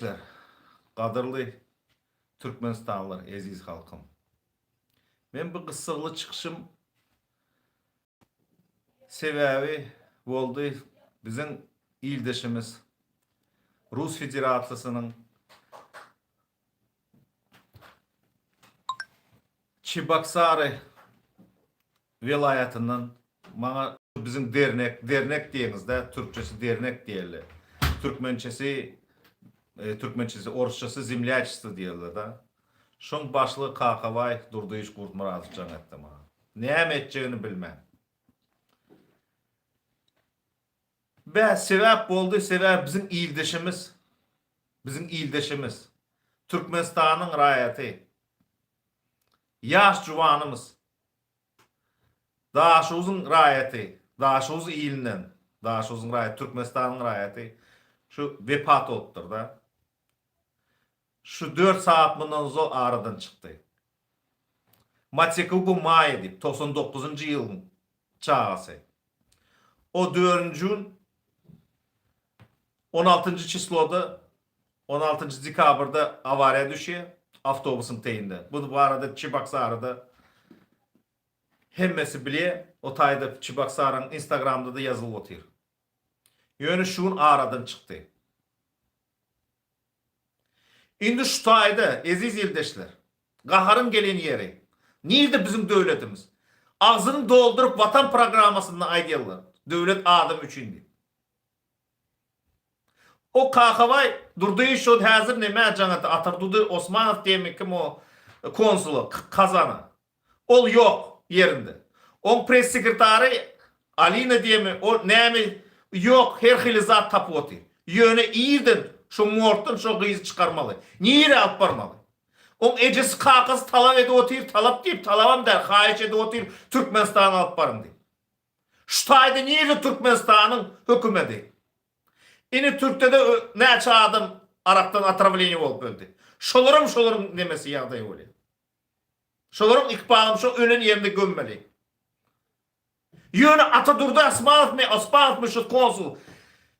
Ildeşler, gadyrly Türkmenistanlylar, eziz halkym. Men bu gyssagly çykyşym sebäbi boldy biziň ildeşimiz Rus Federasiýasynyň Çeboksary welaýatyndan maňa biziň dernek, dernek diýeňizde, türkçesi dernek diýerler. Türkmençesi, türkmençesi, orusçasy zemlýaçestvo diýerler-de. Şoň başlygy Kakabaý Durdyýewiç Gurtmyradow jaň etdi maňa. Näme etjegini bilmän. Bä, sebäp boldy, sebäbi biziň ildeşimiz, biziň ildeşimiz, Türkmenistanyň raýaty, ýaş juwanymyz, Daşoguzyň raýaty, Daşoguz ilinden, Daşoguzyň raýaty, Türkmenistanyň raýaty şu wepat bolupdyr-da. Şu dört sagat mundan ozal aradan çykdy. Matekubu Maýa diýip, 99-njy ýylyň çagasy. O dördünji gün on altynjy çisloda, on altynjy dekabrda awariýa düşýär, awtobusyň teýinde. Bu barada Çeboksaryda hemmesi bilýär, o taýda Çeboksaryň Instagramda-da ýazylyp otyr. Ýöne şu gün aradan çykdy. Indi şu taýda, eziz ildeşler, gaharyň gelen ýeri, nirde biziň döwletimiz? Agzyny dolduryp Watan programmasynda aýdýarlar, döwlet adam üçin diýip. O Kakabaý Durdyýew şol häzir nämä jaň etdi, Atardurdy Osmanow diýenmi kim o konsula Kazana. Ol ýok ýerinde. Oň press sekretary Alina diýemi ol näme ýok her hili zat tapyp otyr. Ýöne irden şo morgdan şo gyzy çykarmaly. Nirä alyp barmaly? Oň ejesi kakasy talap edip otyr talap diýip talabam däl haýyş edip otyr Türkmenistana alyp baryň diýip. Şu taýda nirde Türkmenistanyň hökümedi? Ine Türkdede näçe adam arakdan otrawleniýe bolup öldi. Şolaram şolaryň nemesi ýagdaýy bolýar. Şolaryň ykbalyny şo ölen ýerinde gömmeli. Ýöne Atadurdy Osmanowmy, Ospanowmy şu konsul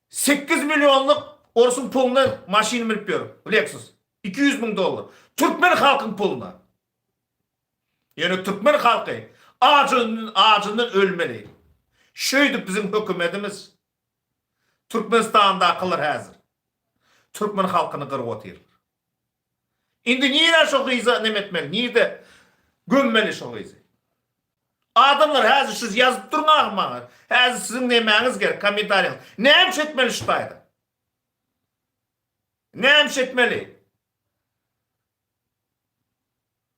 8 millionlyk orsuň puluna maşyn münüp ýör, Lexus. 200 müň dollar. Türkmen halkyň puluna. Ýöne türkmen halky ajyndan, ajyndan ölmeli. Şöýdüp biziň hökümetimiz Türkmenistandakylar häzir türkmen halkyny gyryp otyrlar. Indi nirä şo gyza neme etmeli, nirde gömmeli şo gyzy? Adamlar häzir siz ýazyp duruň ahy maňa. Häzir siziň nemäňiz gerek, kommentariýaňyz. Näme iş etmeli şu taýda? Näme iş etmeli?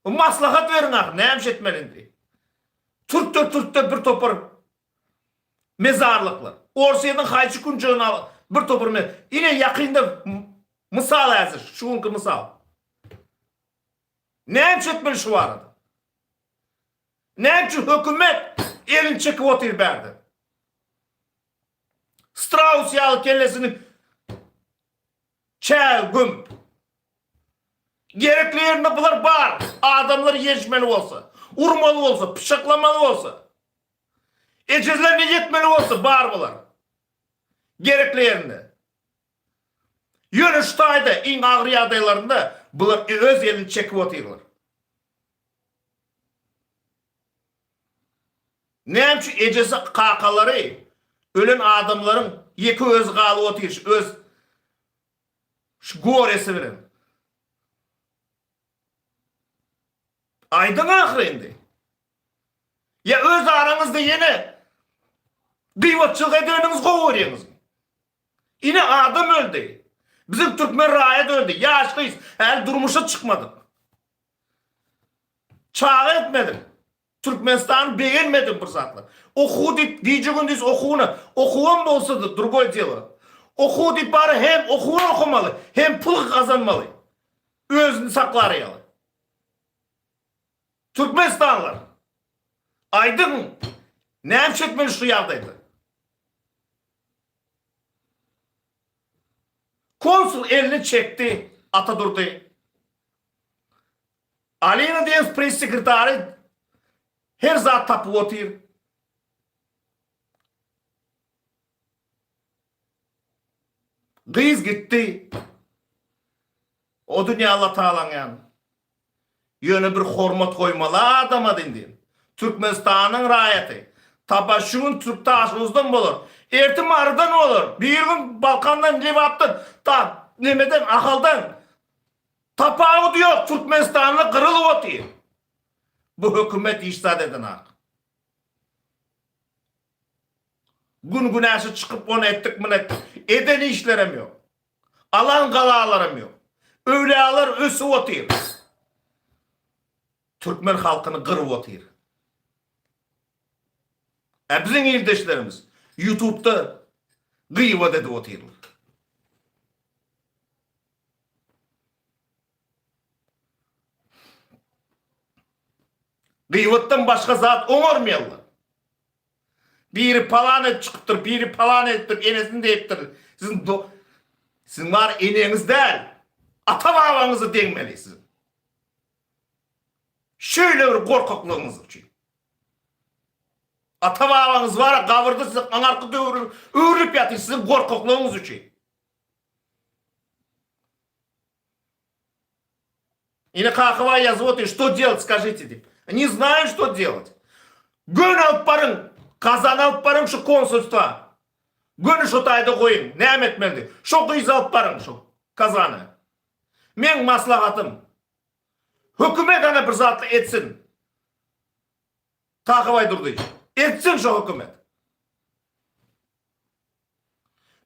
Maslahat beriň ahy, näme iş etmeli indi? Türkde türkde bir topar mezarlyklar. Orsýetiň haýsy künjegini al, bir topar me Ine ýakynda mysal häzir, şu günki mysal. Näme üçin etmeli şu barada? Näme üçin hökümet elini çekip otyr bärde? Straus ýaly kellesini Çäge gömüp. Gerekli ýerinde bular bar. Adamlar ýençmeli bolsa, urmaly bolsa, pyçaklamaly bolsa, ejizlerine ýetmeli bolsa bar bular. Gerekli ýerinde. Ýöne şu taýda iň agyr ýagdaýlarynda bular öz elini çekip otyrlar. Näme üçin ejesi kakalary ölen adamlaryň ýeke özi galyp otyr öz şu goresi bilen. Aýdyň ahyry indi. Ýa öz araňyzda ýene gyýbatçylyk edeniňizi gowy görýäňizmi? Ine adam öldi. Biziň türkmen raýat öldi. Ýaş gyz häli durmuşa çykmadyk. Çaga etmedik. Türkmenistany begenmedim bir zatlar. Okuw diýip gije gündiz okuwyna, okuwam bolsady drugoý delo. Okuw diýip bary hem okuwy okamaly, hem pul gazanmaly. Özüni saklar ýaly. Türkmenistanlylar aýdyň näme etmeli şu ýagdaýda? Konsul elini çekdi Atadurdy. Alina diýen press sekretary her zat tapyp otyr. Gyz gitdi. O dünýä Allatagalaň ýanynda. Ýöne bir hormat goýmaly adama indi. Türkmenistanyň raýaty. Taba şu gün Türk Daşoguzdan bolar. Erte Marydan bolar. Bir gün Balkandan, Lebapdan, ta nemeden, Ahaldan. Tapawudy ýok, Türkmenistanly gyrylyp otyr. Bu hökümet hiç zat edenak. Gün günäşi çykyp ony etdik muny etdik. Eden işlerem ýok. Alan galalaram ýok. Öwlüýalar ösüp otyr. Türkmen halkyny gyryp otyr. Ä biziň ildeşlerimiz ýutubda gybat edip otyrlar. Gybatdan başga zat oňarmaýarlar. Biri palan edip çykypdyr, biri palan edipdir, enesini degipdir. Siziň do Siziň bar eneňiz däl, ata-babaňyzy degmeli siziň. Şeýle bir gorkaklygyňyz üçin. Ata-babaňyz bar, gabyrda siziň aňarky döwür öwrülip ýatyr siziň gorkaklygyňyz üçin. Ine Kakabaý ýazyp otyr, što delать, skажите diýip. Ne znaýu što delать. Göni alyp baryň, Kazana alyp baryň şu konsulstwa. Göni şo taýda goýuň, näme etmeli diýip. Şo gyzy alyp baryň şu Kazana. Meň maslahatym. Hökümet ana bir zatly etsin. Kakabaý Durdyýew. Etsin şo hökümet.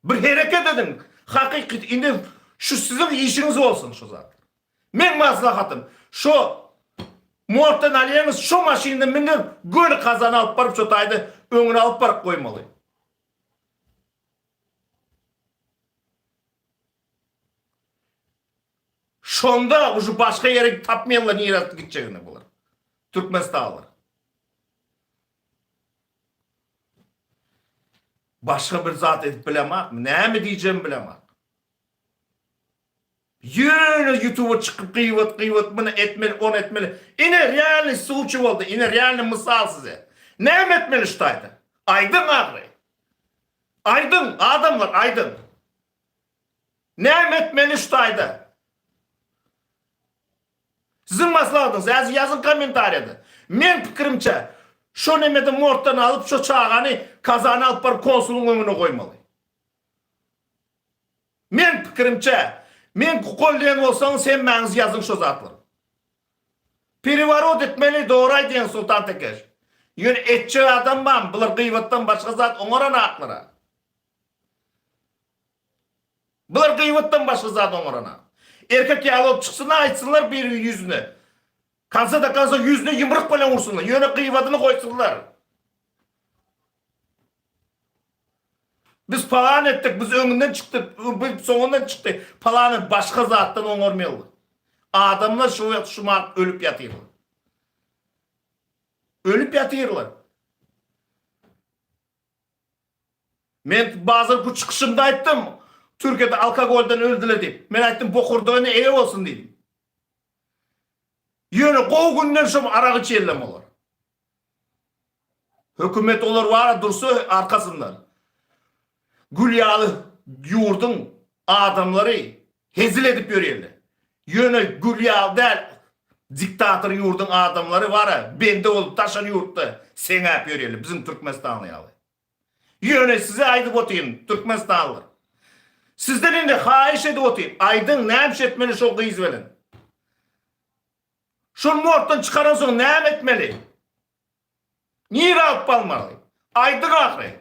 Bir hereket ediň. Hakyky indi şu siziň işiňiz bolsun şu zat. Meň maslahatym şo mortdan alýaňyz şo maşynda minip göni kazana alyp baryp şo taýda öňüne alyp baryp goýmaly. Şonda uje başga ýere tapmaýarlar nirä gitjegini bular. Türkmenistanlylar. Başga bir zat edip bilemakmy? Näme diýjegimi bilemak. Ýöne ýutuba çykyp gyýbat gyýbat muny etmeli ony etmeli. Ine realnyý sluçiý boldy. Ine realnyý mysal size. Näme etmeli şu taýda? Aýdyň ahyry. Aýdyň adamlar aýdyň. Näme etmeli şu taýda? Siziň maslahatyňyz häzir ýazyň kommentariýada. Meň pikirimçe şo nemede mortdan alyp şo çagany Kazana alyp baryp konsulyň öňüne goýmaly. Meň pikirimçe men golleýän bolsaňyz hemmäňiz ýazyň şo zatlary. Pereworot etmeli dogry aýdýaň Sultan Tekeş. Ýöne etjek adam barmy bular gyýbatdan başga zat oňaranaklara. Bular gyýbatdan başga zat oňarana. Erkek ýaly bolup çyksynlar aýtsynlar biri ýüzüne. Konsa da konsa ýüzüne ýumruk bilen ursunlar. Ýöne gyýbadyny goýsunlar. Biz palan etdik, biz öňünden çykdyk, biz soňundan çykdy. Palany başga zatdan oňarmaýarlar. Adamlar şu wagt şu wagt ölüp ýatyrlar. Ölüp ýatyrlar. Men bazarky çykyşymda aýtdym, Türkiýede alkogoldan öldüler diýip. Men aýtdym, bokurdagyna eýe bolsun diýdim. Ýöne gowy günden şo arak içýärler olar. Hökümet olar bara dursa arkasyndan. Gül ýaly ýurduň adamlary hezil edip ýörýärler. Ýöne gül ýaly däl diktator ýurduň adamlary bara bende bolup daşary ýurtda seňäp ýörýärler biziň Türkmenistanly ýaly. Ýöne size aýdyp otyryn Türkmenistanlylar. Sizden indi haýyş edip otyryn aýdyň näme iş etmeli şo gyz bilen. Şol mortdan çykaransoň näme etmeli? Nirä alyp barmaly? Aýdyň ahyry.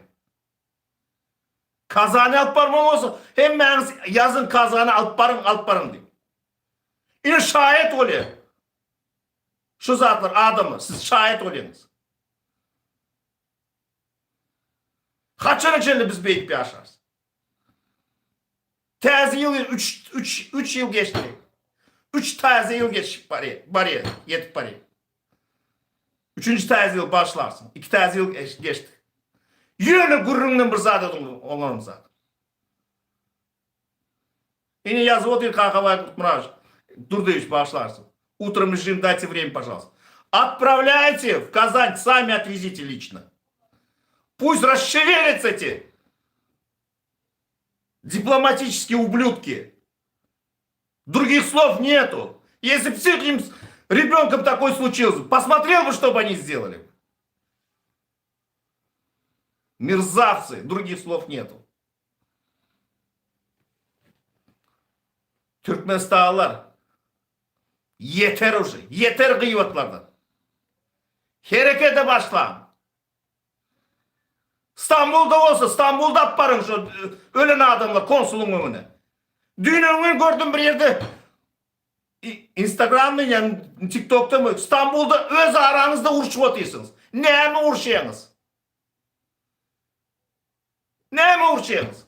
Kazany alyp barmaly bolsa, hemmäňiz ýazyň Kazany alyp baryň, alyp baryň diýip. Ine şaýat bolýar. Şu zatlar adamlar, siz şaýat bolýaňyz. Haçana çenli biz beýdip ýaşarys? Täze ýyl 3 3 3 ýyl geçdi. 3 täze ýyl geçip barýar, barýar, ýetip barýar. Üçünji täze ýyl başlarsyn. 2 täze ýyl geçdi. Ýöne gürrüňden bir zat oňarym zat. Ine ýazyp otyr Kakabaý Gutmyradow. Durdyýewiç başlarsyn. Утром режим дайте время, пожалуйста. Отправляйте в Казань, сами отвезите лично. Пусть расшевелятся эти дипломатические ублюдки. Drugih slov netu. Если б с ихним ребенком такое случилось, посмотрел бы, что бы они сделали. Мерзавцы, других слов нету. Türkmenistanlylar ýeter uje, ýeter gyýbatlardan. Herekete başlaň. Stambulda bolsa, Stambulda alyp baryň şu ölen adamlar konsulyň öňüne. Düýn öňňin gördüm bir ýerde Instagrammy ýa TikTokdamy Stambulda öz araňyzda urşup otyrsyňyz. Näme urşýaňyz? Näme urşýaňyz?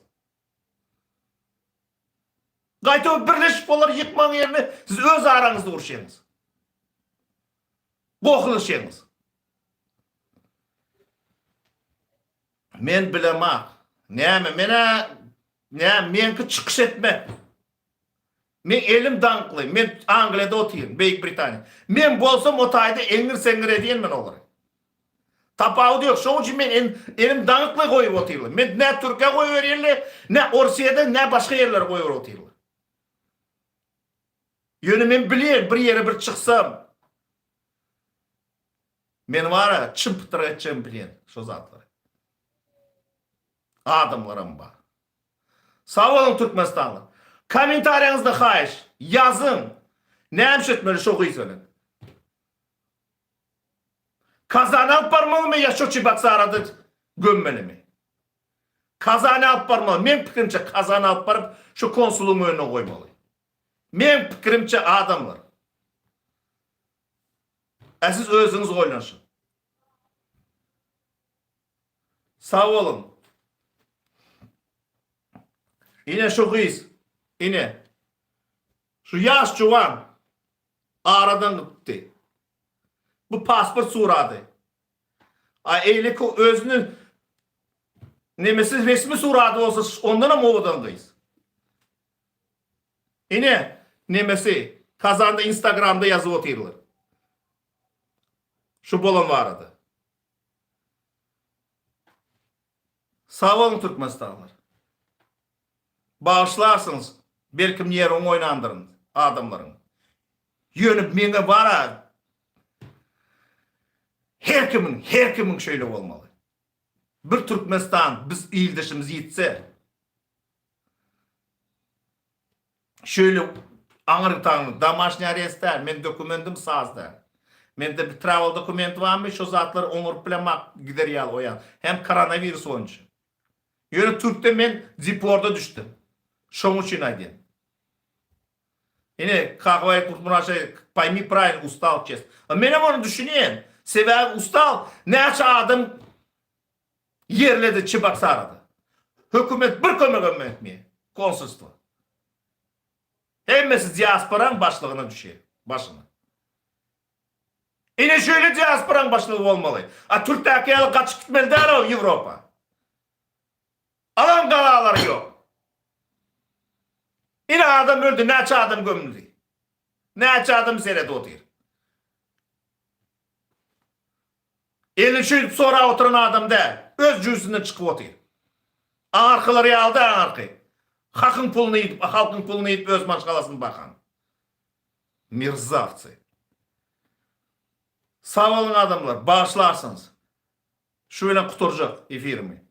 Gaýta birleşip olary ýykmagyň ýerine siz öz araňyzda urşýaňyz. Gohlaşýaňyz. Men bilemak. Näme, men-ä, näme, meňki çykyş etmek. Meň elim daňkly, men Angliýada otyryn, Beýik Britaniýa. Men bolsam o taýda eňňir-seňňir edýän men olary. Tapawudy ýok, şoň üçin men elim daňykly goýup otyryn. Men nä Türkiýä goýberýänle, nä Orsýede, nä başga ýerlere goýberip otyryn. Ýöne men bilýän, bir ýere bir çyksam, men bar-a, çym-pytrak etjegimi bilýän şo zatlary. Adamlaram bar. Sag boluň Türkmenistanly. Kommentariýaňyzda haýyş, ýazyň. Näme iş etmeli şo gyz bilen? Kazana alyp barmalymy ýa şo Çebaksarada gömmelimi? Kazana alyp barmaly. Meň pikirimçe Kazana alyp baryp şu konsulyň önüne goýmaly. Meň pikirimçe adamlar. Ä siz özüňiz oýlanşyň. Sag boluň. Ine şu gyz. Ine. Şu ýaş juwan aradan gitdi. Bu pasport surady. A eýleki özüni nemesi resmi surady bolsa ondanam owadan gyz. Ine nemesi Kazanda Instagramda ýazyp otyrlar. Şu bolan barada. Sag boluň Türkmenistanlylar. Bagyşlarsyňyz belkim nerwiňi oýnandyryn adamlaryň. Ýöne meňe bara her kimiň her kimiň şeýle bolmaly. Bir Türkmenistan biz ildeşimiz ýitse Şeýle aňyr taňry domaşnyý arest däl, men dokumendim saz däl. Mende bir travel dokumenti barmy, şo zatlary oňaryp bilemok gider ýaly oýan. Hem koronawirus boýunça. Ýöne türkde men deporda düşdüm. Şoň üçin aýdýan. Ine, Kakabaý Kurtmyrat şeý, paymi pravilno, ustal çest. Menem ony düşünýän. Sebäbi ustal näçe adam ýerledi Çebaksarada. Hökümet bir kömegem etmeýär. Konsulstwo. Hemmesi diasporaň başlygyna düşýär. Başyna. Ine şöyle diasporaň başlygy bolmaly. A türkdäki ýaly gaçyp gitmeli däl o Ýewropa. Alan galalary ýok. Ine adam öldi, näçe adam gömüldi. Näçe adam seredip otyr. Elini şeýdip sorap oturan adam däl. Öz jübüsinden çykyp otyr. Aňarkylary ýaly däl aňarky. Hakyň puluny iýip, halkyň puluny iýip öz maşgalasyny bakan. Merzawcy. Sag boluň adamlar, bagyşlarsyňyz. Şu bilen gutarjak efirimi.